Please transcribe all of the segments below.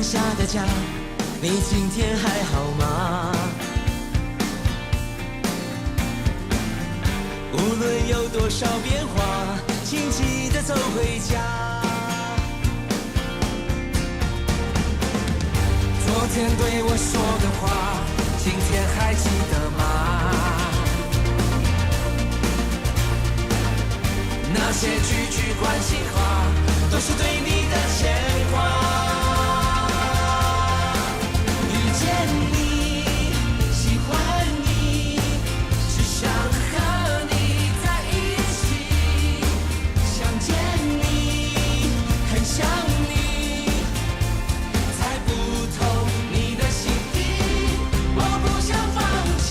下的家，你今天還好嗎？無論有多少變化，請記得走回家。昨天對我說的話，今天還記得嗎？那些句句關心話，都是對你的牽掛。遇見你，喜歡你，只想和你在一起。想見你，很想你，猜不透你的心意，我不想放棄。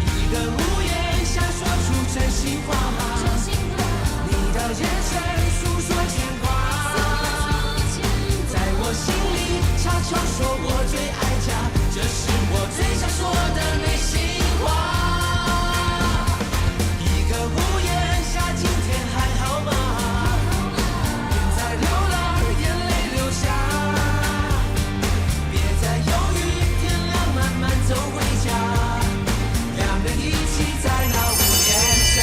一個屋檐下說出真心話，你的眼神訴說牽掛，在我心裡悄悄說我最愛家，這是我最想說的內心話。一個屋檐下，今天還好嗎？別再流浪，眼淚流下，別再猶豫，天亮慢慢走回家，兩人一起在那屋檐下。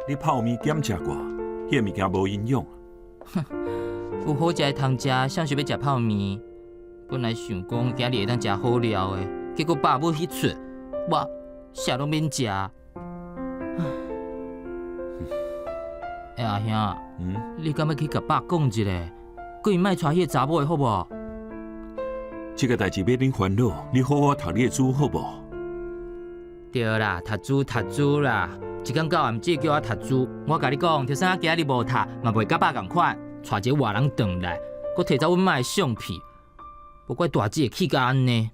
你泡麵減食過，彼个物件無營養。有好食的通食，啥想欲食泡麵？本來想講今日會當食好料的，結果爸母彼出，我啥攏免食。欸，阿兄，你敢欲去共爸講一下，叫伊莫娶彼個查某的好無？這个代誌欲恁煩惱，你好好讀你的書好無？對啦，讀書讀書啦，一工到暗只叫我讀書。我共你講，就算我今日無讀，嘛袂佮爸仝款，娶一個外人轉來，閣提走阮媽的相片，無怪大姊會氣甲按呢。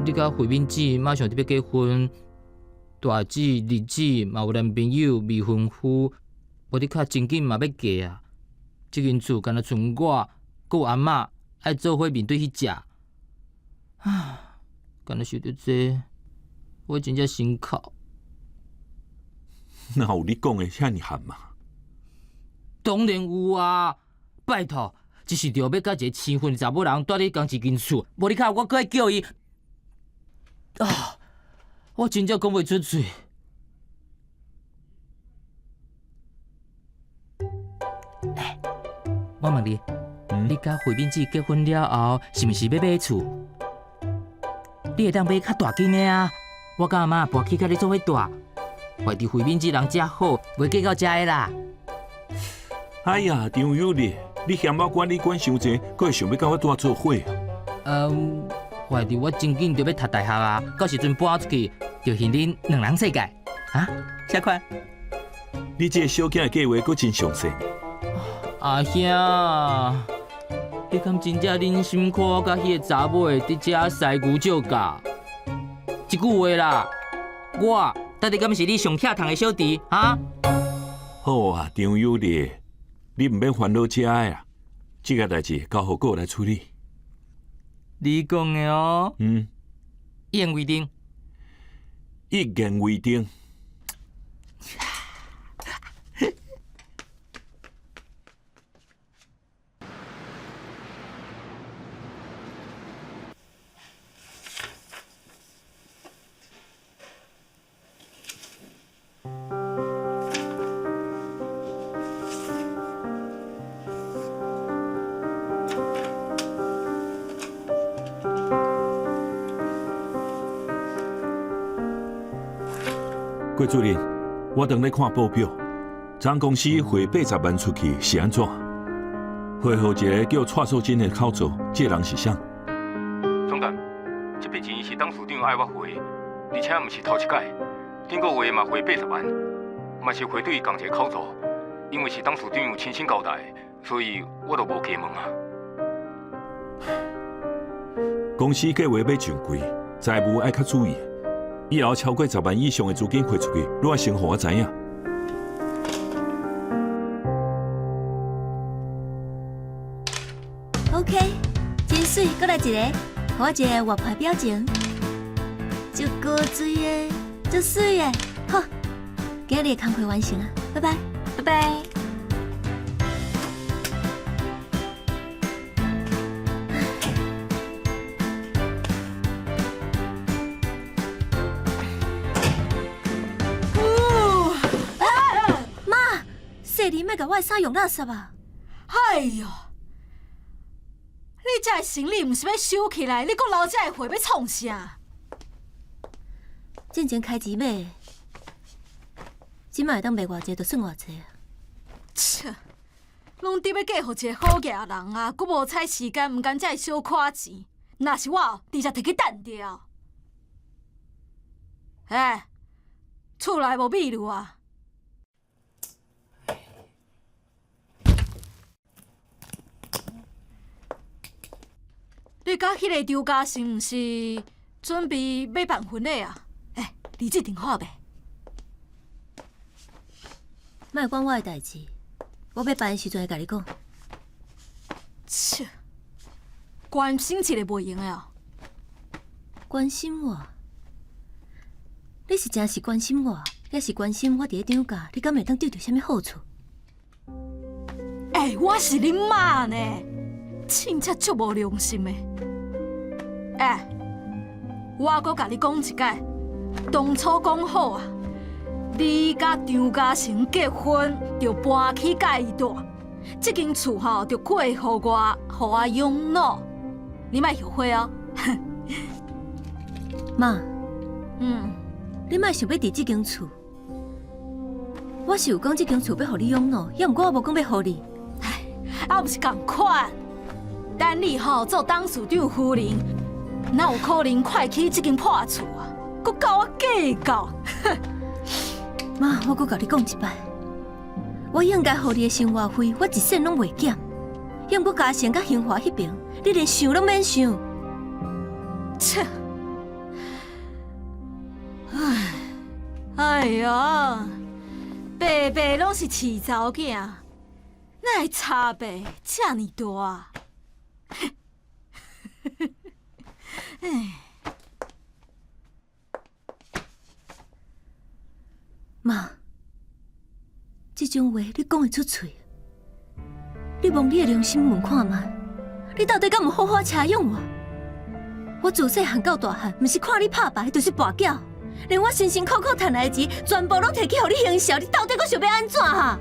你佮慧敏姊馬上就欲結婚，大姊、二姊嘛有男朋友、未婚夫，無你較真緊嘛欲嫁啊！這間厝干焦賰我，閣有阿嬤愛做伙面對彼隻，啊，干焦想著這，我真正心哭。哪有你講的遐爾慘嘛？當然有啊！拜託，這是著欲佮一個生分的查某人蹛佇仝一間厝，無你較我閣愛叫伊啊！我真正講袂出喙。欸，我問你，你佮慧敏姊結婚了後，是毋是欲買厝？你會當買較大間的啊！我佮阿嬤搬去佮你做伙住，懷著慧敏姊人遮好，袂計較遮的啦。哎呀，張有利，你嫌我管你管傷濟，閣會想欲佮我蹛做伙？嗯，懷著我真緊就欲讀大學啊，到時陣搬出去，就還恁兩人世界，啊？啥款？你這个小囝的計劃閣真詳細。阿兄，你敢真正忍心看我佮彼個查某的佇遮師牛借咬？一句話啦，我到底敢是你上拆糖的小弟啊？好啊，張有利，你毋免煩惱這个啦，這个代誌交予我來處理。你講的哦。嗯。一言為定。一言為定。郭主任，我當咧看報表，昨昏公司匯80萬出去是按怎？匯予一個叫蔡素貞的口座，這个人是啥？總監，這筆錢是董事長愛我匯，而且毋是頭一擺，頂個月嘛匯80萬，嘛是匯對仝一個口座，因為是董事長親身交代，所以我就無加問啊。公司計劃欲上櫃，財務愛較注意。以後超過十萬以上的資金匯出去，你愛先予我知影。 OK，真媠，閣來一個，予我一个活潑表情，足古錐的，足媠的，好，今日的工課完成啊，拜拜，拜拜。媽，細膩莫共我的衫用垃圾啊！哎喲，你這个行李毋是欲收起來，你閣留這个貨欲創啥？進前開錢買的，這擺會當賣偌濟就算偌濟啊！切，攏佇欲嫁予一个好額人啊，閣無彩時間，毋甘這个小可錢。若是我，直接提去擲掉。欸，厝內無秘魯啊？你佮彼个張嘉誠毋是準備欲辦婚禮啊？欸，地址定好未？莫管我的代誌，我欲辦的時陣會共你講。切，關心一下袂用的哦。關心我？你是真是關心我，抑是關心我佇咧張家，你敢會當得著啥物好處？欸，我是恁媽呢，真正足無良心的。欸，我閣共你講一擺，當初講好啊，你佮張嘉誠結婚，就搬去佮伊住，這間厝吼就過予我，予我養老。你莫後悔哦。媽，你莫想欲佇這間厝。我是有講這間厝欲予你養老，猶毋過我無講欲予你。啊，毋是仝款。等你吼做董事長夫人，哪有可能快起這間破厝啊？閣佮我計較？媽，我閣共你講一擺，我應該予你的生活費，我一仙攏袂減。猶毋過嘉誠佮興華彼爿，你連想攏免想。切！唉，哎喲，白白攏是飼查某囝，哪會差別遮爾大啊？唉，媽，這種話你講會出喙？你摸你的良心問看覓，你到底敢有好好車養我？我自細漢到大漢，毋是看你拍牌，就是跋筊，連我辛辛苦苦賺來的錢，全部攏提去予你行銷，你到底閣想欲按怎哈？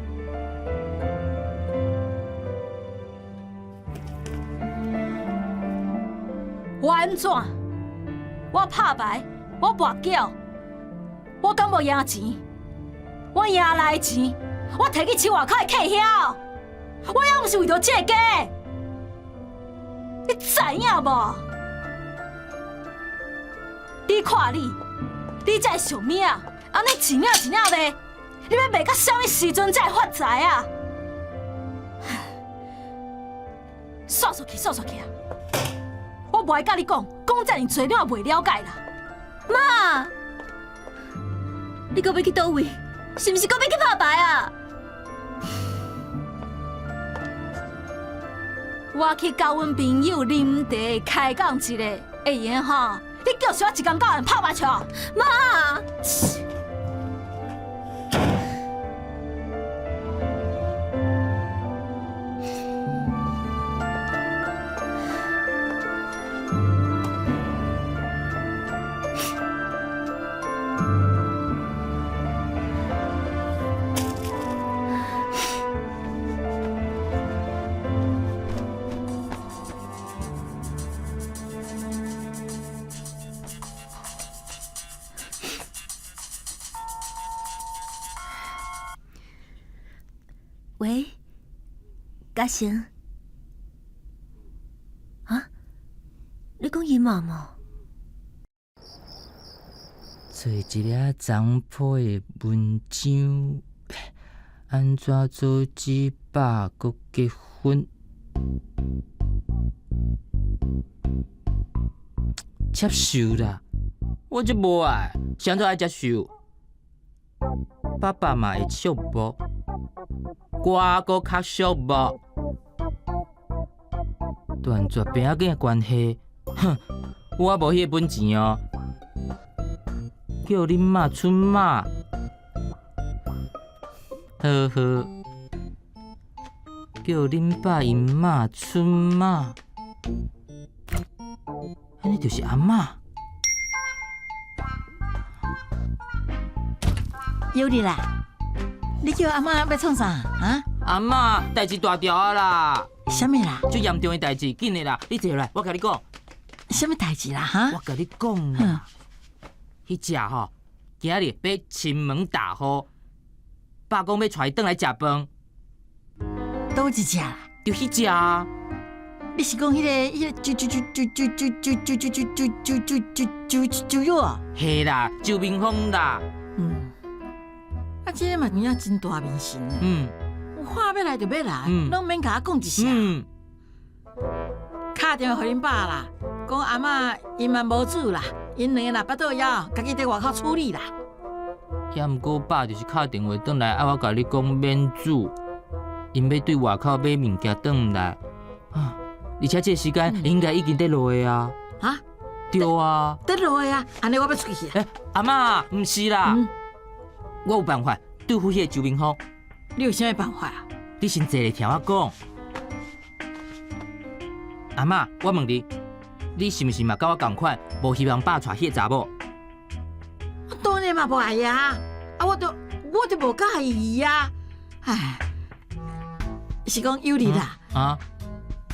我按怎？我拍牌，我跋筊，我敢無贏錢？我贏來的錢，我提去飼外口的客遐。我猶毋是為著這個家，你知影無？你看你，你這个俗物仔，按呢一領一領賣，你欲賣到啥物時陣才會發財啊？煞煞去，煞煞去啊！我無愛佮你講，講遮爾濟你嘛袂了解啦。媽，你閣欲去佗位？是毋是閣欲去拍牌啊？我去佮阮朋友啉茶開講一下，會用吼？你叫啥一工到晚拍麻將？媽！喂，嘉誠，啊？你講伊媽無？找一个昨批的文章，按怎組織百閣結婚？接受啦，我足無愛，是按怎愛接受？爸爸嘛會束縛，我閣較束縛，斷絕平仔囝的關係，哼，我無彼个本錢哦。叫恁媽出馬，呵呵，叫恁爸𪜶媽出馬，按呢就是阿嬤。有你啦！你叫阿嬤欲创啥啊？阿嬤，代誌大條啊啦！啥物啦？足嚴重的代誌，緊的啦！你坐來，我共你講。啥物代誌啦？哈？我共你講啦，彼隻吼，今仔日欲親門踏戶，爸講欲帶伊轉來食飯。佗一隻啦？就彼隻啊！你是講彼个彼个周周周周周周周周周周周周周周周友啊？嘿啦，周明峰啦。嗯。啊，這个嘛有影真大面神呢。有話欲來就欲來，攏免共我講一聲。敲電話予恁爸啦，講阿嬤𪜶嘛無煮啦，𪜶兩个若腹肚枵，家己佇外口處理啦。也毋過爸就是敲電話轉來，愛我共你講免煮，𪜶欲對外口買物件轉來。啊，而且這個時間應該已經佇路的啊。啊？對啊。佇路的啊，按呢我欲出去啊。欸，阿嬤，毋是啦。我有辦法對付彼个周明峰。你有啥物辦法啊？你先坐咧聽我講。阿嬤，我問你，你是毋是嘛佮我仝款，無希望爸娶彼個查某？我當然嘛無愛啊！啊，我就我就無佮意伊啊！唉，是講有你啦。啊？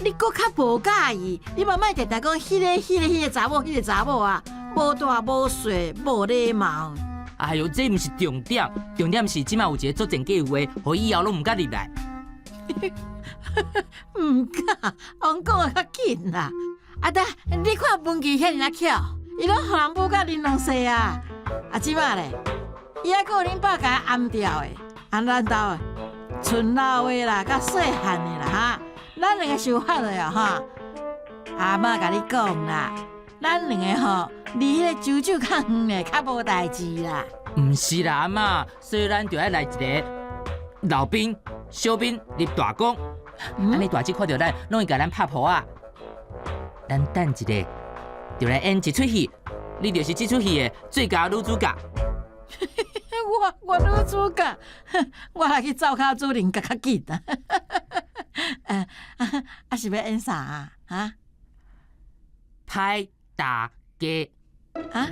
你閣較無佮意，你嘛莫定定講彼个、彼个、彼个查某、彼个查某啊，無大無細，無禮貌。哎喲，這毋是重點，重點是這馬有一个作戰計劃，予以後攏毋敢入來。毋敢，翁講得較緊啦。啊，得，你看文琪遐爾仔巧，伊攏予人舞甲玲瑯勢啊。啊，這馬咧，伊猶閣有恁爸共伊暗掉的，按咱兜的，賰老的啦，佮細漢的啦，哈，咱兩個是有法的哦，哈。阿嬤共你講啦，咱兩個吼，離彼個周酒較遠的，較無代誌啦。毋是啦，阿嬤，所以咱就愛來一个老兵、小兵立大功，按呢大姊看著咱，攏會共咱拍噗仔。咱等一下，就來演一齣戲，你就是這齣戲的最佳女主角。我我女主角，我來去灶跤主任較較緊啊！啊啊是欲演啥啊？哈？歹大家啊？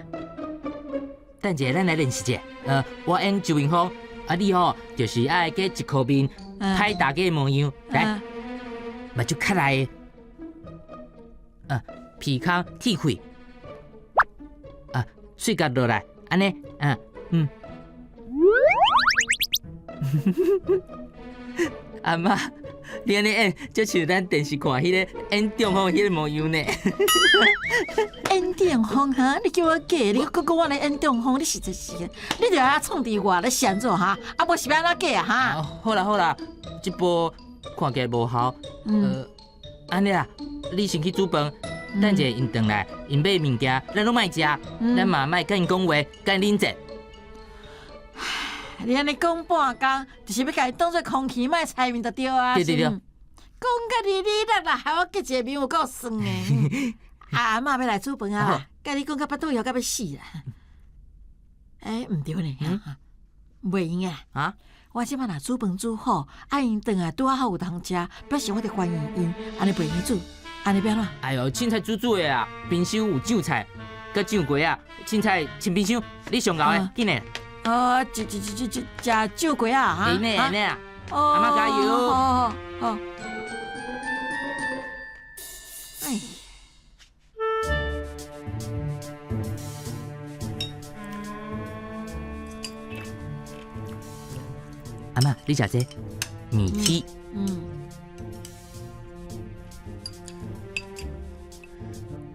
等一下，咱來練習者。我演周明峰，啊你吼就是愛假一箍面，歹大家的模樣，來，目睭較內的，啊鼻孔鐵開，啊喙角落來，按呢，啊嗯。阿嬤，你按呢演，就像咱電視看彼个演中風彼个模樣呢。演中風哈？你叫我假，你閣講我咧演中風，你實在是，你著愛創佇我咧是按怎哈？啊，無是欲按怎假啊哈？好啦好啦，這部看起來無效。按呢啦，你先去煮飯，等者𪜶轉來，𪜶買物件，咱攏莫食，咱嘛莫佮𪜶講話，共𪜶冷戰。你按呢講半工，就是欲共伊當做空氣，莫猜面就對啊。對對對。講甲哩哩啦啦，害我結一個面有夠酸的。啊，阿嬤欲來煮飯啊，共你講甲腹肚枵甲欲死啦。欸，毋對呢，袂用的。啊？我這擺若煮飯煮好，啊𪜶轉來拄仔好有通食，表示我佇歡迎𪜶，按呢袂用煮，按呢欲按怎？哎喲，凊彩煮煮的啊，冰箱有醬菜，佮醬雞仔，凊彩清冰箱，你上𠢕的，緊的。哦，一、一、一、一、食醬雞仔哈？會呢會呢啊！阿嬤加油！好好。哎。阿嬤，你食這麵麶。嗯。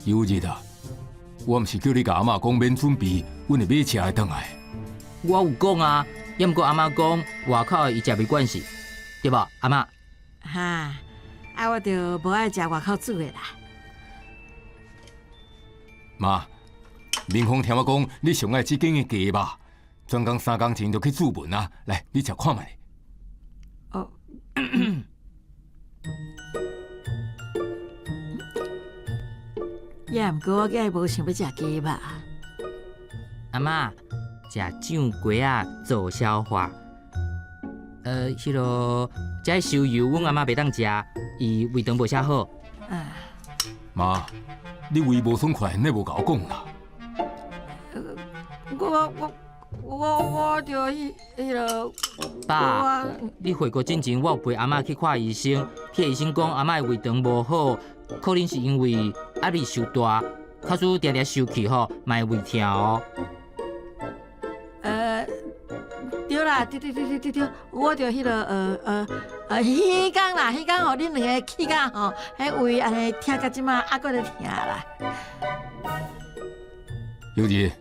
有日啊，我毋是叫你共阿嬤講免準備，阮會買車的轉來。我有講啊，猶毋過阿嬤講外口伊食袂慣勢，對無？阿嬤。哈，啊，我就無愛食外口煮的啦。媽，林峰聽我講，你上愛這間的雞肉，專工三工前就去注文啊！來，你食看覓。哦，也毋過我今日無想欲食雞肉。阿嬤，食醬雞仔助消化。彼囉，這燒油，阮阿嬤袂當食，伊胃腸無啥好。啊，媽，你胃無爽快，你無共我講啦。我就彼囉。爸，你回國進前，我有陪阿嬤去看醫生，彼个醫生講阿嬤的胃腸無好，可能是因為壓力傷大，假使定定受氣吼，嘛會胃疼哦。對啦，對對對對對對，我就彼囉彼工啦，彼工予恁兩个氣甲吼，彼胃按呢疼甲這馬猶閣咧疼啦。尤兒，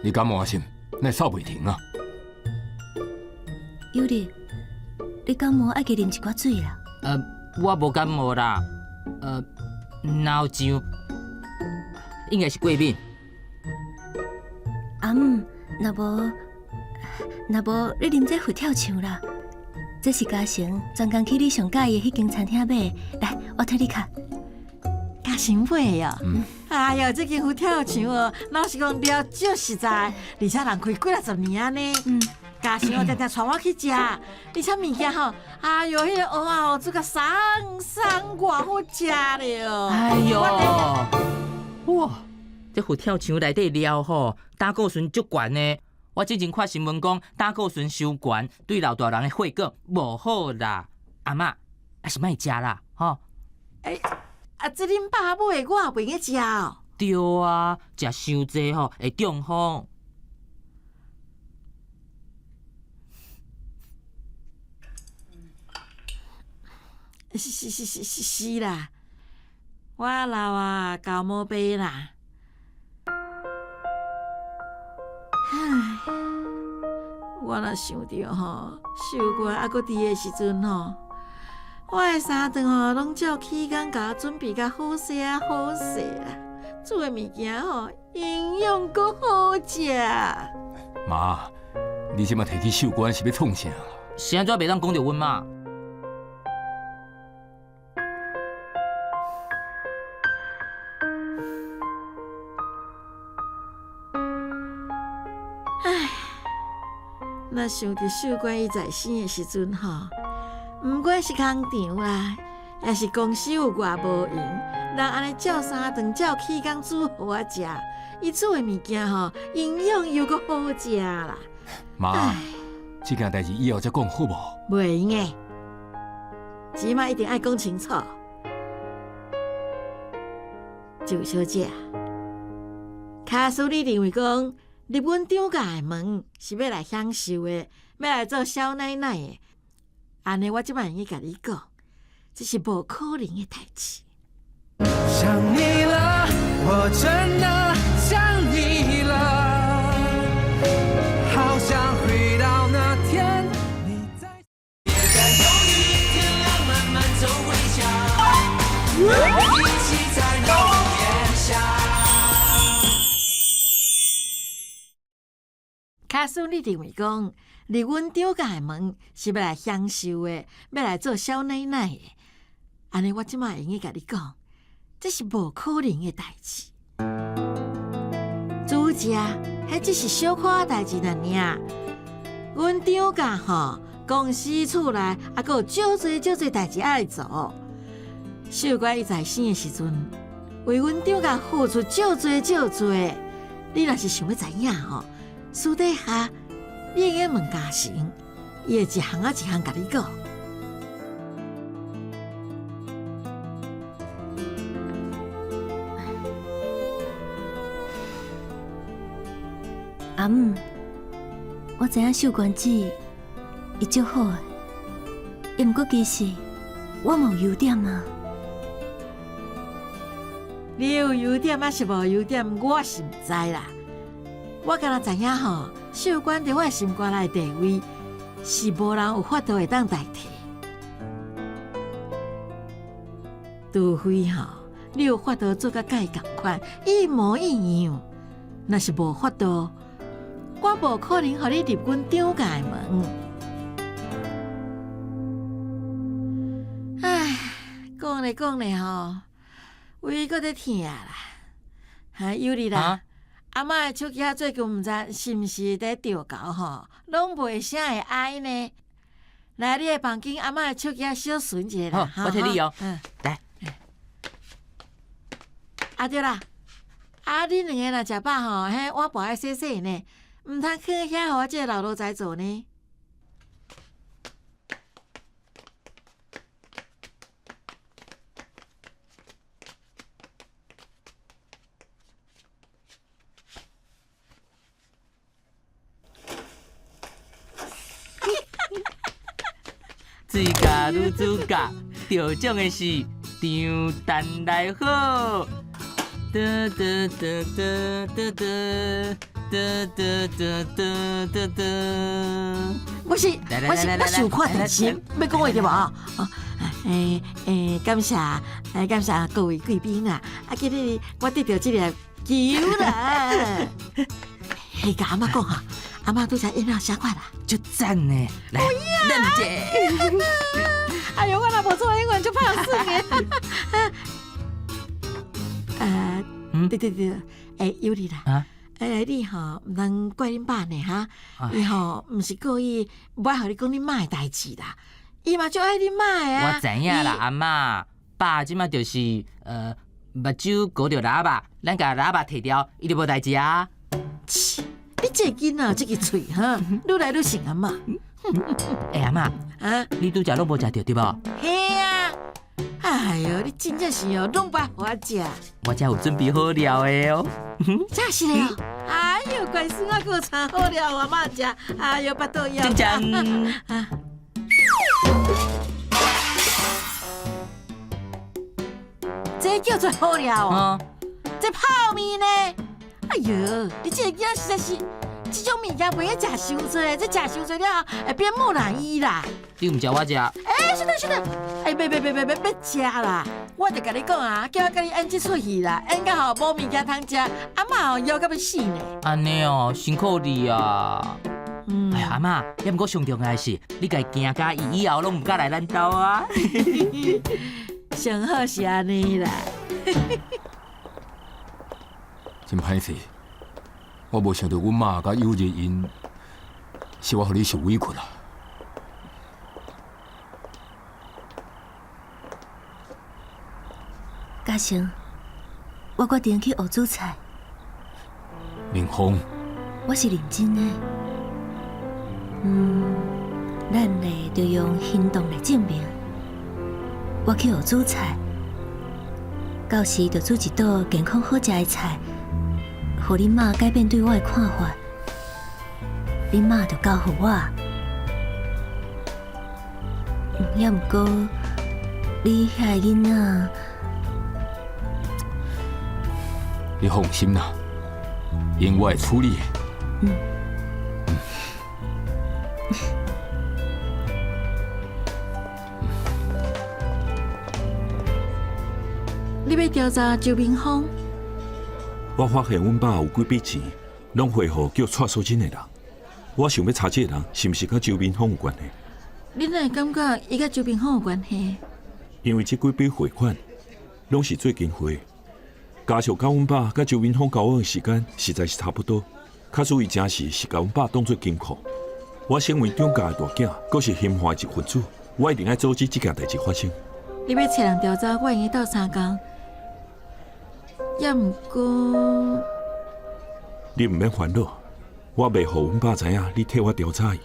你感冒啊是？哪會嗽袂停啊？尤兒，你感冒愛加啉一寡水啦。我無感冒啦，腦脹，應該是過敏。阿姆，若無若無，你啉這佛跳牆啦。這是嘉誠專工去你上佮意的彼間餐廳買的，來，我替你敲。嘉誠買的哦。哎喲，這間佛跳牆哦，老實講料足實在，而且人開幾若十年啊呢。嘉誠哦，定定帶我去食，而且物件吼，哎喲，彼个蚵仔哦，煮甲爽爽，偌好食咧哦。哎喲，哇，這佛跳牆內底料吼，膽固醇足懸的。我之前看新聞講，膽固醇傷懸，對老大人的血管無好啦。阿嬤，還是莫食啦，吼。欸，啊，這恁爸買的，我也袂用食哦。對啊，食傷濟吼會中風。是是是是是是啦，我老啊，厚毛病啦。唉，我若想著吼，秀娟猶閣佇的時陣吼，我的三頓吼攏照起工共我準備甲好勢啊好勢啦，煮的物件吼營養閣好食。媽，你這馬提起秀娟是欲創啥啦？是按怎袂當講著阮媽？唉，若想著秀娟伊在生的時陣吼，毋管是工廠啦，抑是公司有偌無閒，人按呢照三頓照起工煮予我食，伊煮的物件吼，營養又閣好食啦。媽，這件代誌以後才講好無？袂用的，這馬一定愛講清楚。周小姐，假使你認為講入阮張家的門是欲來享受的，欲來做少奶奶的，按呢我這擺會用共你講，這是無可能的代誌。想你了，我真的想你了，好想回到那天你在。別再猶豫，天亮慢慢走回家，一起在那屋檐下。假使你認為講入阮張家的門是欲來享受的，欲來做少奶奶的，按呢我這擺會用共你講，這是無可能的代誌。煮食，彼只是小可代誌爾。阮張家吼，公司厝內猶閣有足濟足濟代誌愛做。秀娟伊在生的時陣，為阮張家付出足濟足濟。你若是想欲知影吼，私底下你會用問嘉誠，伊會一項仔一項共你講。阿姆，我知影秀娟姊伊足好的，也毋過其實我嘛有優點啊。你有優點抑是無優點，我是毋知啦。我敢若知影吼，秀娟佇我的心肝內地位是無人有法度會當代替。除非吼，你有法度做甲佮伊仝款，一模一樣。若是無法度，我無可能予你入阮張家的門。唉，講咧講咧吼，胃閣咧疼啦。哈，有你啦，阿嬤的手機仔最近毋知是毋是佇著猴吼，攏袂啥會愛呢。來，你的房間，阿嬤的手機仔小巡一下啦。好，我替你哦。來。啊對啦，啊恁兩个若食飽吼，彼碗盤愛洗洗呢，毋通囥遐，予我這个老奴才做呢。水甲女主角得奖的是张陈来好。得得得得得得得得得得得得。我是我是我想看電視，欲講話對無？哦，欸欸，感謝感謝各位貴賓啊！啊，今日我得著這个球啦。彼共阿嬤講哈，阿嬤拄才演了啥款啦？足讚呢！來，認姐。哎喲，我若無做演員就歹耍的。對對對，欸，有你啦。欸，你吼毋通怪恁爸呢哈，伊吼毋是故意無愛予你講恁媽的代誌啦，伊嘛足愛恁媽的啊。我知影啦，阿嬤，爸這馬就是目睭糊著喇叭，咱共喇叭提掉，伊就無代誌啊。切，你這个囡仔這个喙哈，愈來愈像阿嬤。欸，阿嬤，啊，你拄才攏無食著對無？嘿啊！哎喲，你真正是哦，攏無愛予我食。我遮有準備好料的哦。真是的哦！哎喲，乖孫仔，閣有藏好料，阿嬤食。哎喲，腹肚枵。鏘鏘。啊！這叫做好料哦。這泡麵呢？哎喲，你這個囡仔實在是，這種物件袂使食傷濟，這食傷濟了後會變木乃伊啦。你毋食我食。欸，小等小等，欸，袂袂袂袂袂欲食啦！我就共你講啊，叫我共你演這齣戲啦，演到吼無物件通食，阿嬤吼枵甲欲死呢。按呢哦，辛苦你啊。哎呀，阿嬤，猶毋過上重要的是，你共伊驚甲伊以後攏毋敢來咱兜啊。上好是按呢啦。真歹勢，我無想著阮媽佮友人𪜶，是我予你受委屈啦。嘉誠，我決定去學煮菜。明鳳，我是認真的。嗯，咱咧就用行動來證明。我去學煮菜，到時就煮一道健康好食的菜，予恁媽改變對我的看法。恁媽就交予我。猶毋過，你遐个囡仔。你放心啦，𪜶我會處理的。嗯。你欲調查周明峰？我發現阮爸有幾筆錢，攏匯予叫蔡素貞的人。我想欲查這个人是毋是佮周明峰有關係。你哪會感覺伊佮周明峰有關係？因為這幾筆匯款攏是最近匯，加上佮阮爸佮周明峰交往的時間實在是差不多，假使伊真是是共阮爸當做金庫，我身為張家的大囝，閣是興華的一分子，我一定愛阻止這件代誌發生。你欲揣人調查，我會用鬥相共。猶毋過，你毋免煩惱，我袂予阮爸知影你替我調查伊。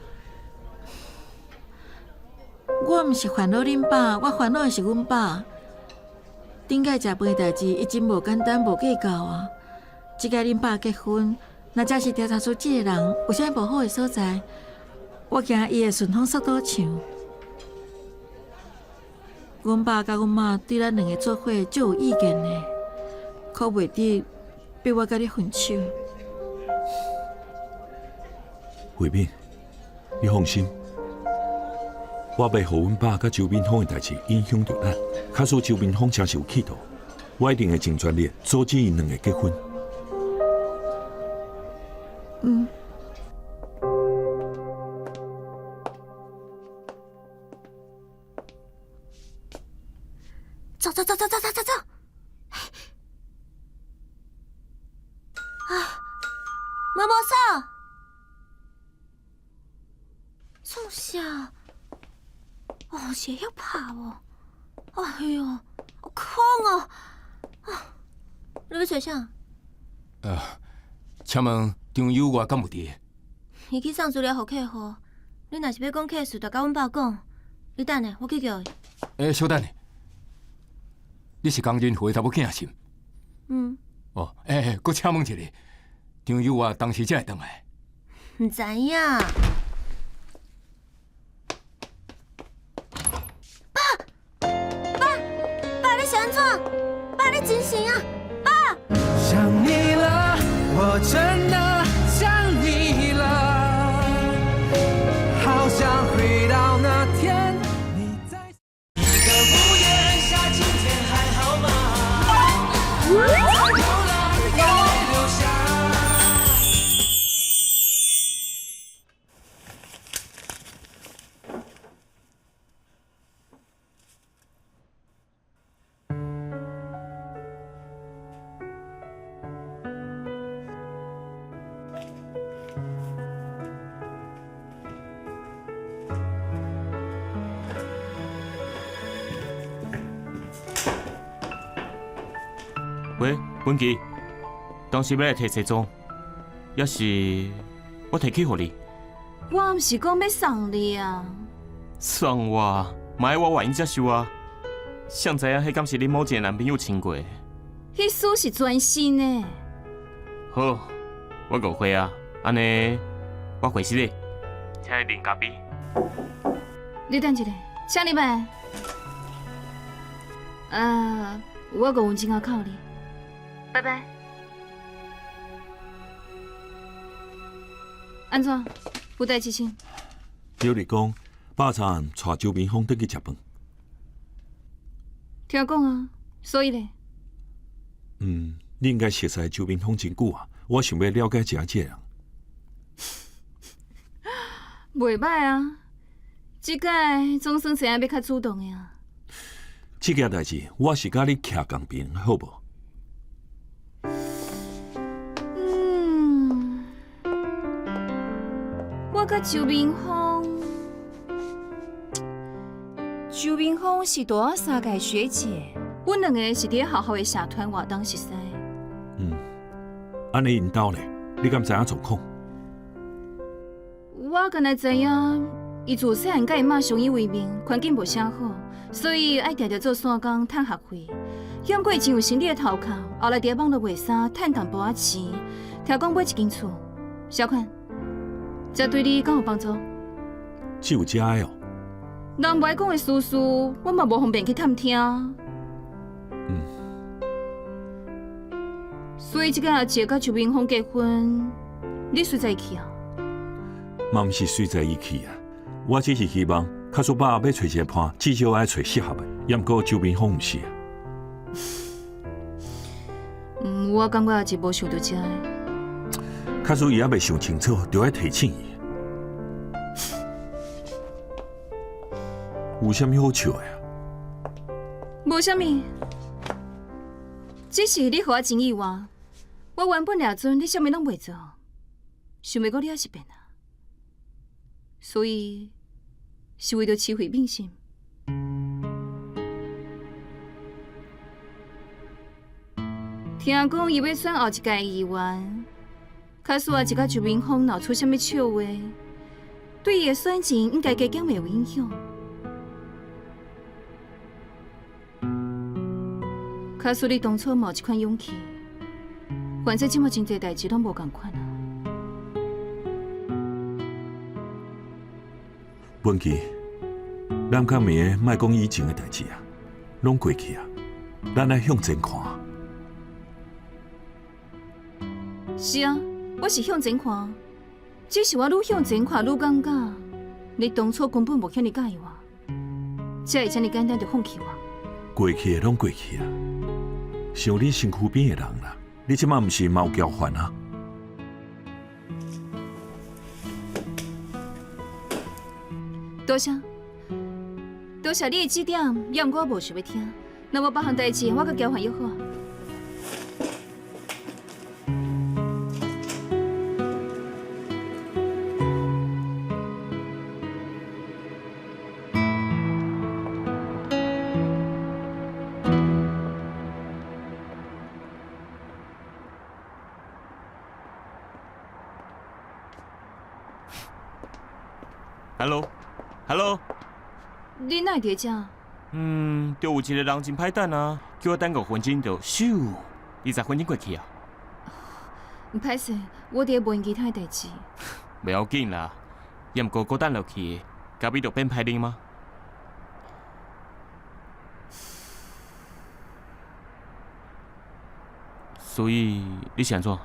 我毋是煩惱恁爸，我煩惱的是阮爸。頂擺食飯的代誌，伊真無簡單，無計較啊。這擺恁爸結婚，若真是調查出這个人有啥無好的所在，我驚伊會順風煞倒牆。阮爸佮阮媽對咱兩个做伙足有意見的，可袂得逼我佮你分手。慧敏，你放心，我袂予阮爸佮周明峰的代誌影響著咱。假使周明峰真是有企圖，我一定會盡全力阻止𪜶兩个結婚。嗯。走走走走走走走走！啊，毛毛嫂，创啥？哦，是会晓拍无？哎哟，好空哦！啊，你欲揣啥？请问张友我敢有伫？伊去送资料予客户。你若是欲讲客事，就佮阮爸讲。你等下，我去叫伊。欸，稍等下，你是江仁惠查某囝是毋？嗯。哦，欸，阁请问一下，张友我当时才会转来？毋知影。爸，爸，爸，你是按怎？爸，你精神啊！爸。想你了，我真的想你了，好想回到那天你在一个屋檐下，今天還好嗎？流浪眼淚流下。喂，文琪，當時欲來提西裝，抑是我提去予你？我毋是講欲送你啊！送我，嘛愛我願意接受啊！誰知影彼敢是你某一個男朋友穿過的？彼束是全新的。好，我誤會啊，按呢我回信你，請你啉咖啡。你等一下，請你來。啊，我五分鐘後敲你，拜拜。按怎？有代誌先？小麗講，爸昨暗帶周明峰轉去食飯。聽講啊，所以咧？嗯，你應該熟似周明峰真久啊，我想欲了解一下這个人。袂䆀啊，這擺總算知影欲較主動的啊。這件代誌，我是佮你徛仝邊，好無？嗯，我佮周明峰，周明峰是大我三屆學姐，阮兩個是佇咧學校的社團活動熟似。嗯，按呢𪜶兜咧，你敢知影狀況？我敢若知影，伊自細漢佮伊媽相依為命，環境無啥好，所以愛定定做散工趁學費。猶過伊真有生理的頭殼，後來佇咧網路賣衫，趁淡薄仔錢。聽講買一間厝，小款，這對你敢有幫助？只有這个哦。人無愛講的私事，我嘛無方便去探聽。嗯。所以這個阿姐佮周明峰結婚，你隨在伊去啊？嘛毋是隨在伊去啊，我只是希望，假使爸欲揣一個伴，至少愛揣適合的。猶毋過周明峰毋是啊。嗯，我感覺阿姐無想著這个。假使伊猶未想清楚，就愛提醒伊。有啥物好笑的啊？無啥物，只是你予我真意外。我原本掠準你啥物攏袂做，想袂過你猶是變啊。所以是為著齊慧敏是毋？聽講伊欲選後一屆議員，假使阿一佮周明峰鬧出啥物笑話，對伊的選情應該加減會有影響。假使你當初嘛有這款勇氣，反正這麼真濟代誌攏無仝款啊。文琪，咱較明个莫講以前的代誌啊，攏過去啊，咱愛向前看。是啊，我是向前看，只是我愈向前看愈感覺，你當初根本無遐爾佮意我，才會這爾簡單就放棄我。過去的攏過去啊，想恁身躯邊的人啦。你這馬毋是嘛有交還啊？多謝，多謝你的指點，也毋過我無想欲聽。若無別項代誌，我佮交還約好。 Hello，Hello，你哪會佇遮？嗯，就有一個人真歹等啊，叫我等5分鐘就咻，20分鐘過去啊。歹勢，我佇咧問其他的代誌。袂要緊啦，也毋過閣等落去，咖啡就變歹啉嗎？所以你是按怎？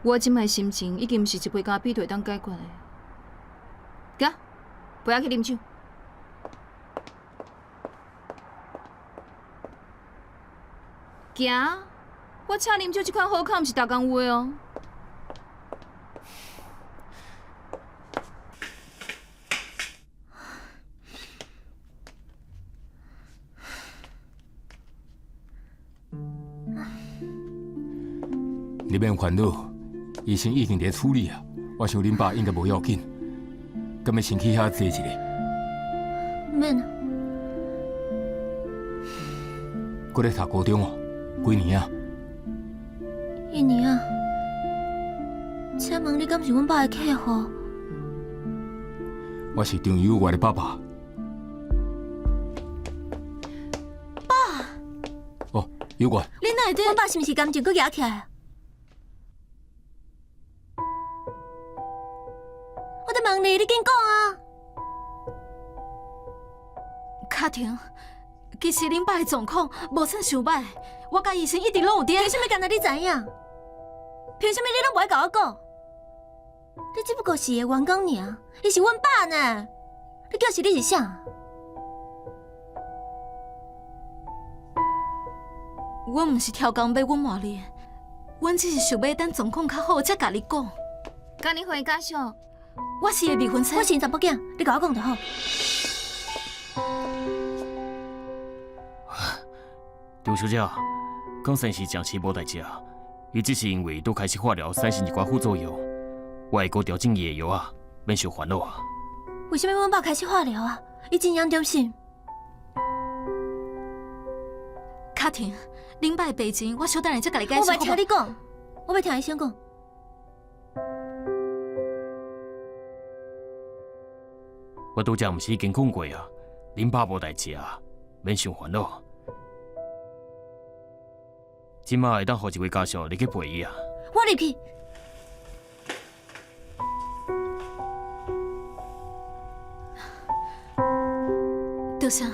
我這擺心情已經毋是一杯咖啡就會當解決的。行，陪我去啉酒。行，我請啉酒這款好康，毋是逐工有的哦。你免煩惱，醫生已經佇咧處理啊。我想恁爸應該無要緊，敢欲先去遐坐一下？免啊。閣咧讀高中哦？幾年啊？一年啊。請問你敢是阮爸的客戶？我是張友月的爸爸。爸。哦，友月。你哪會對？阮爸是毋是感情閣壓起來？我佇問你，你緊講啊！卡婷，其實恁爸的狀況無算傷歹，我佮醫生一直攏有佇。憑啥物干焦你知影？憑啥物你攏無愛共我講？你只不過是伊的員工爾，伊是阮爸呢。你叫是你是啥？阮毋是超工欲隱瞞你，阮只是想欲等狀況較好才共你講。共你回家屬，我是伊的未婚妻。我是𪜶查某囝，你共我講就好。張小姐，敢算是暫時無代誌啊？伊只是因為拄開始化療，產生一寡副作用，我會閣調整伊的藥啊，免傷煩惱啊。為啥物阮爸開始化療啊？伊真嚴重是？卡婷，恁爸的病情，我小等下才共你解釋。我袂聽你講，我欲聽醫生講。我拄才毋是已經講過啊，恁爸無代誌啊，免傷煩惱。這馬會當予一位家屬入去陪伊啊。我入去。多謝。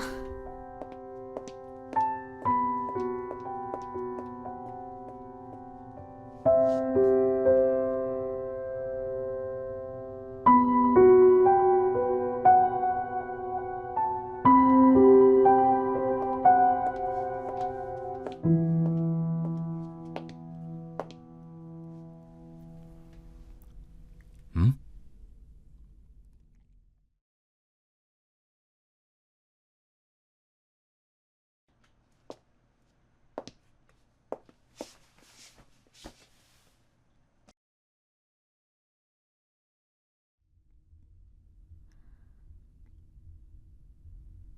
嗯？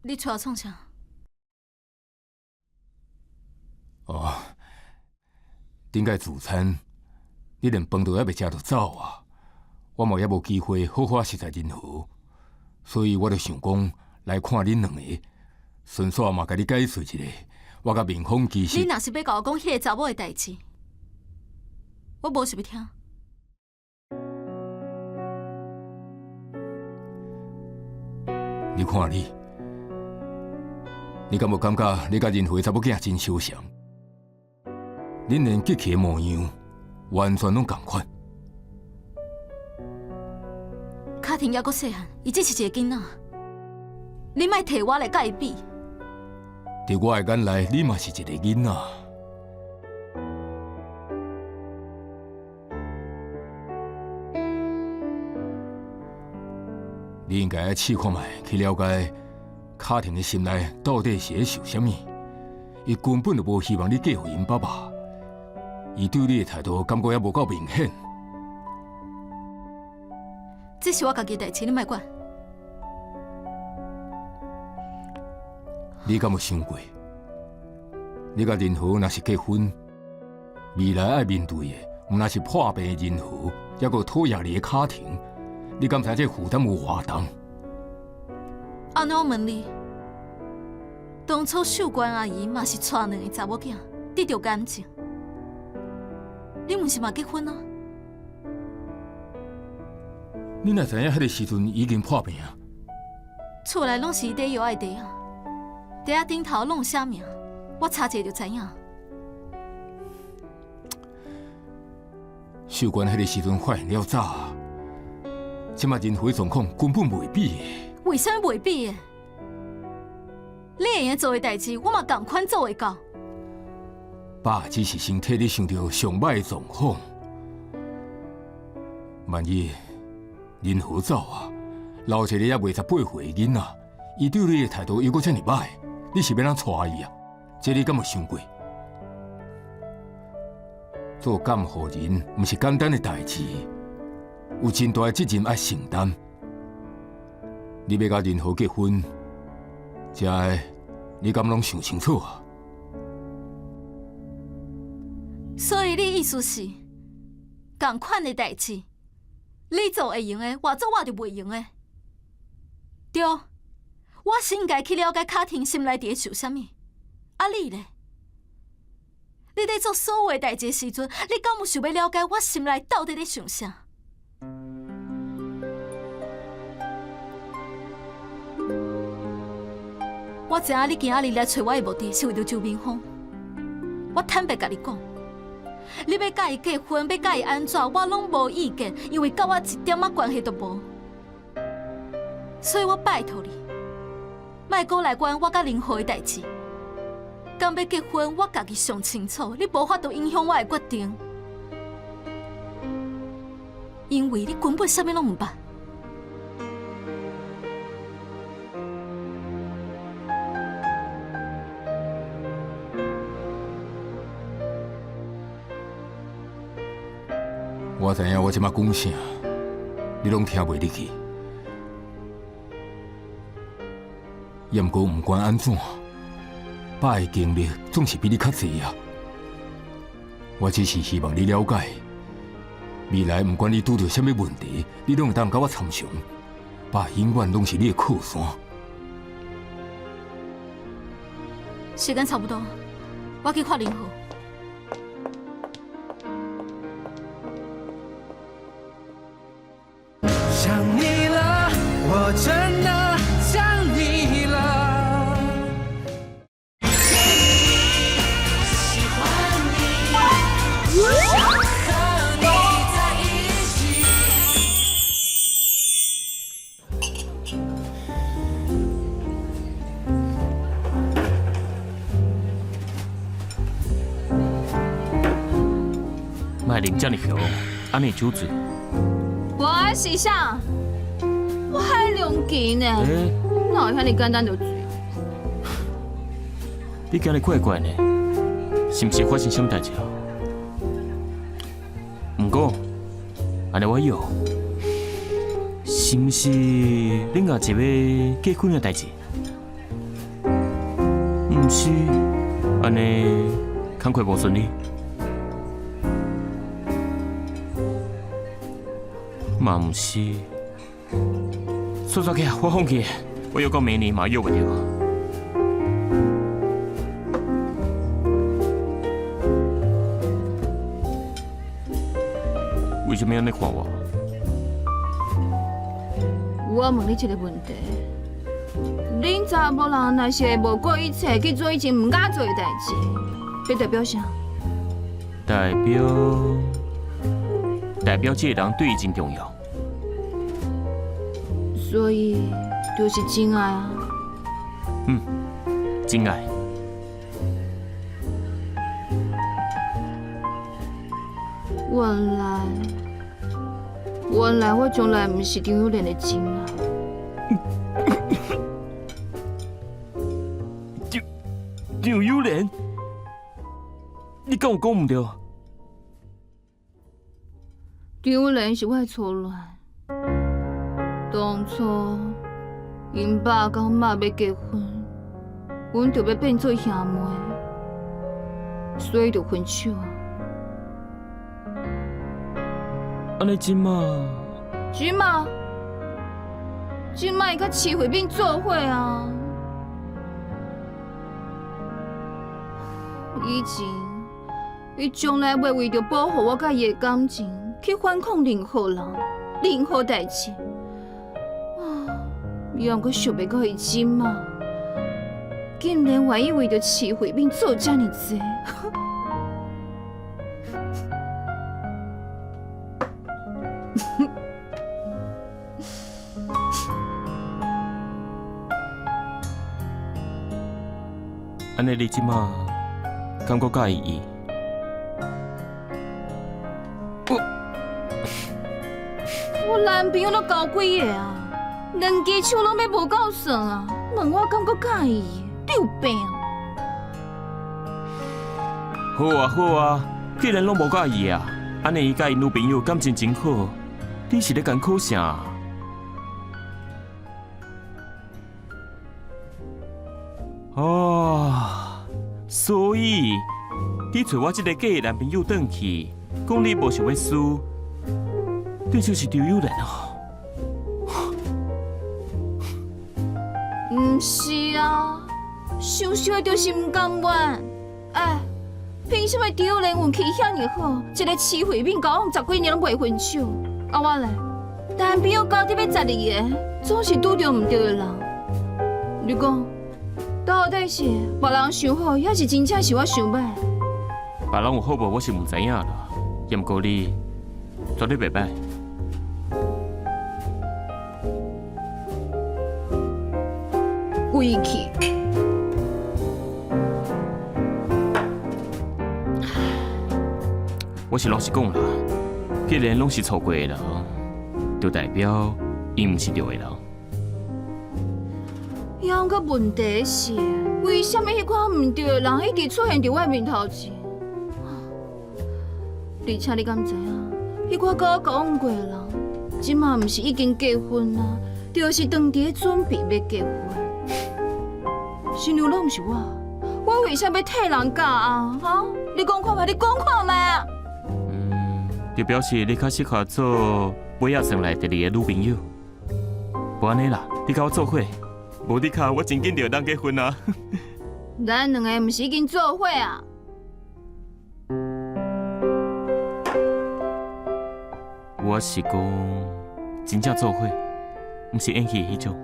你出來創啥？哦，頂擺聚餐，你連飯都猶未食就走啊！我嘛猶無機會好好熟似仁和，所以我就想講來看恁兩個，順紲嘛共你解釋一下，我佮明峰其實…… 你若是欲共我講彼個查某的代誌，我無想欲聽。你看你，你敢無感覺你佮仁和的查某囝真相像？恁連激氣的模樣完全攏仝款。卡婷猶閣細漢，伊只是一個囡仔，你莫提我來佮伊比。佇我的眼內，你嘛是一个囡仔。你應該愛試看覓去了解卡婷的心內到底是咧想啥物。伊根本就無希望你嫁予𪜶爸爸，伊對你的態度感覺猶無夠明顯。這是我家己的代誌，你莫管。你敢有想過，你佮仁和若是結婚，未來愛面對的，毋但是破病的仁和，猶閣討厭你的卡婷，你敢知這負擔有偌重？按呢我問你，當初秀娟阿姨嘛是娶兩个查某囝，得著癌症，你毋是嘛結婚啊？你哪知影彼个時陣已經破病啊？厝內攏是伊底藥仔的袋仔，袋仔頂頭攏有寫名，我查一下就知影。秀娟彼个時陣發現了早，這馬仁和的狀況根本袂比的。為啥物袂比的？你會用做的代誌，我嘛仝款做會到。爸只是先替你想著上歹的狀況，萬一仁和走啊，留一个猶未18歲的囡仔，伊對你的態度猶閣遮爾歹，你是欲按怎帶伊啊？這你敢有想過？做監護人毋是簡單的代誌，有真大的責任愛承擔。你欲佮仁和結婚，這个你敢攏想清楚啊？所以你意思是，仝款的代誌，你做會用的，我做我就袂用的。對，我是應該去了解卡婷心內佇咧想啥物。啊，你咧？你佇做所有的代誌的時陣，你敢有想欲了解我心內到底咧想啥？我知影你今仔日來揣我的目的是為著周明峰。我坦白共你講，你欲佮伊結婚，欲佮伊按怎，我攏無意見，因為佮我一點仔關係都無。所以我拜託你，莫閣來管我佮仁和的代誌。敢欲結婚，我家己上清楚，你無法度影響我的決定，因為你根本啥物攏毋捌。我知影我這馬講啥，你攏聽袂入去。也毋過毋管按怎，爸的經歷總是比你較濟啊。我只是希望你了解，未來毋管你拄著啥物問題，你攏會當佮我參詳。爸永遠攏是你的靠山。時間差不多，我去看仁和。想你了，我真的想你了。喜歡你，想和你在一起。莫啉遮爾強，按呢酒醉。我是啥？我海量琴呢，哪會遐爾簡單就醉？你今日怪怪呢，是毋是發生啥物代誌啊？毋過，按呢我有，是毋是另外一個結婚的代誌？毋是，按呢工課無順利。嘛毋是，煞煞起，我放棄，我約到明年嘛約袂著。為啥物按呢看我？我問你一個問題：恁查某人若是會無顧一切去做以前毋敢做的代誌，這代表啥？代表這個人對伊真重要。所以就是真愛啊。嗯，真愛。原來，原來我從來毋是張友蓮的情人。張友蓮，你敢有講毋對？張友蓮是我的初戀，當初𪜶爸佮阮媽欲結婚，阮就欲變做兄妹，所以就分手。按呢這馬，這馬，這馬伊佮徐慧敏做伙啊！以前，伊從來袂為著保護我佮伊的感情，去反抗任何人、任何代誌。啊！猶毋過想袂到伊這馬，竟然願意為著徐慧敏做遮爾濟。按呢，你這馬敢閣佮意伊？我男朋友都交幾个啊？兩支手攏欲無夠算啊！問我敢閣佮意伊？你有病？好啊好啊，既然攏無佮意啊，按呢伊佮伊女朋友感情真好，你是咧艱苦啥？哦，所以你揣我這个假的男朋友轉去，講你無想欲輸，你就是張友蓮哦。毋是啊，想想的就是毋甘願。哎，憑啥物張友蓮運氣遐爾好，一个徐慧敏交往十幾年攏袂分手，啊我咧，男朋友交得欲12个，總是拄著毋對的人。你講，到底是別人想好，抑是真正是我想䆀？別人有好無，我是毋知影啦。毋過你絕對袂䆀。規氣。我是老實講啦，既然攏是錯過的人，就代表伊毋是對的人。猶閣問題是，為啥物彼款毋對的人一直出現佇我面頭前？而且你敢知影，彼款佮我交往過的人，這馬毋是已經結婚啊，就是當佇咧準備欲結婚。新娘攏毋是我，我為啥欲替人嫁啊？哈！你講看覓，你講看覓啊！嗯，就表示你較適合做尾仔算來第二个女朋友。無按呢啦，你佮我做伙，無你卡我真緊就會當結婚啊！咱兩个毋是已經做伙啊？我是講真正做伙，毋是演戲的彼種。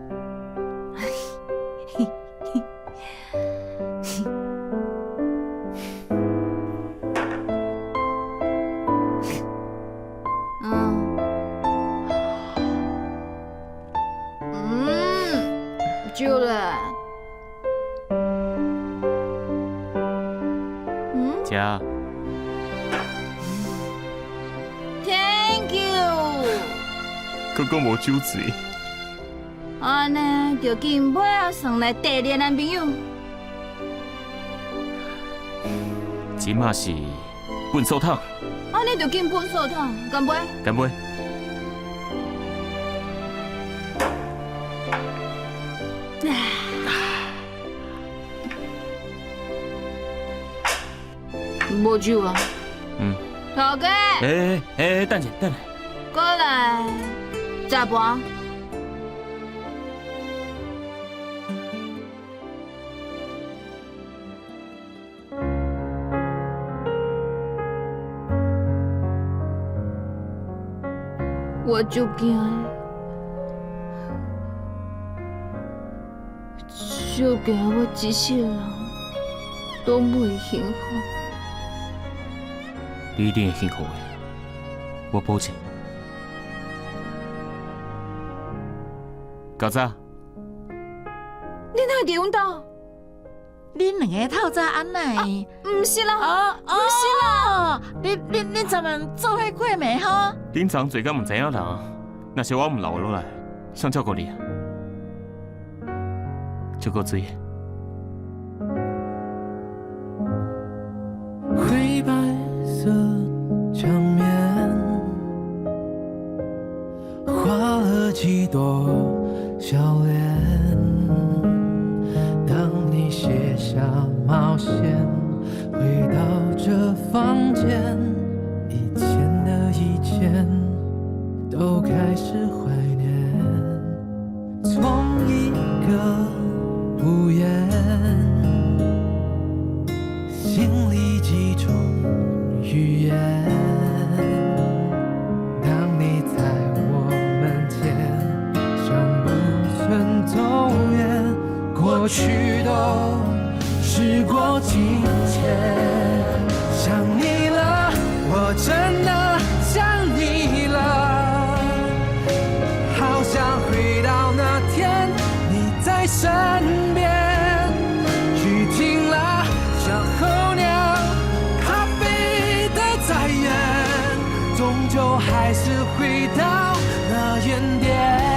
嗯，酒咧。嗯。食。 Thank you。閣講無酒醉。按呢，就敬尾仔算來第二个男朋友。這馬是糞掃桶。按呢就敬糞掃桶，乾杯！乾杯！無酒啊。嗯。頭家。欸欸欸，等下等下。過來，食盤。我就驚，就驚我這世人都袂幸福。你一定會幸福的，我保證。較早。你哪會佇阮兜？恁兩个透早按呢會？毋是啦，哦，毋是啦，恁昨晚做伙過暝吼？恁昨昏做甲毋知影人，若是我毋留落來，誰照顧你？照顧水。灰白色牆面，畫了幾朵笑臉。當你卸下帽線，回到這房間，以前的以前都開始懷念。從一個屋檐，心裡幾種語言。當你在我門前，像不曾走遠，過去都時過境遷。想你了，我真的想你了，好想回到那天你在身邊。雨停了，像候鳥，它飛得再遠，終究還是回到那原點。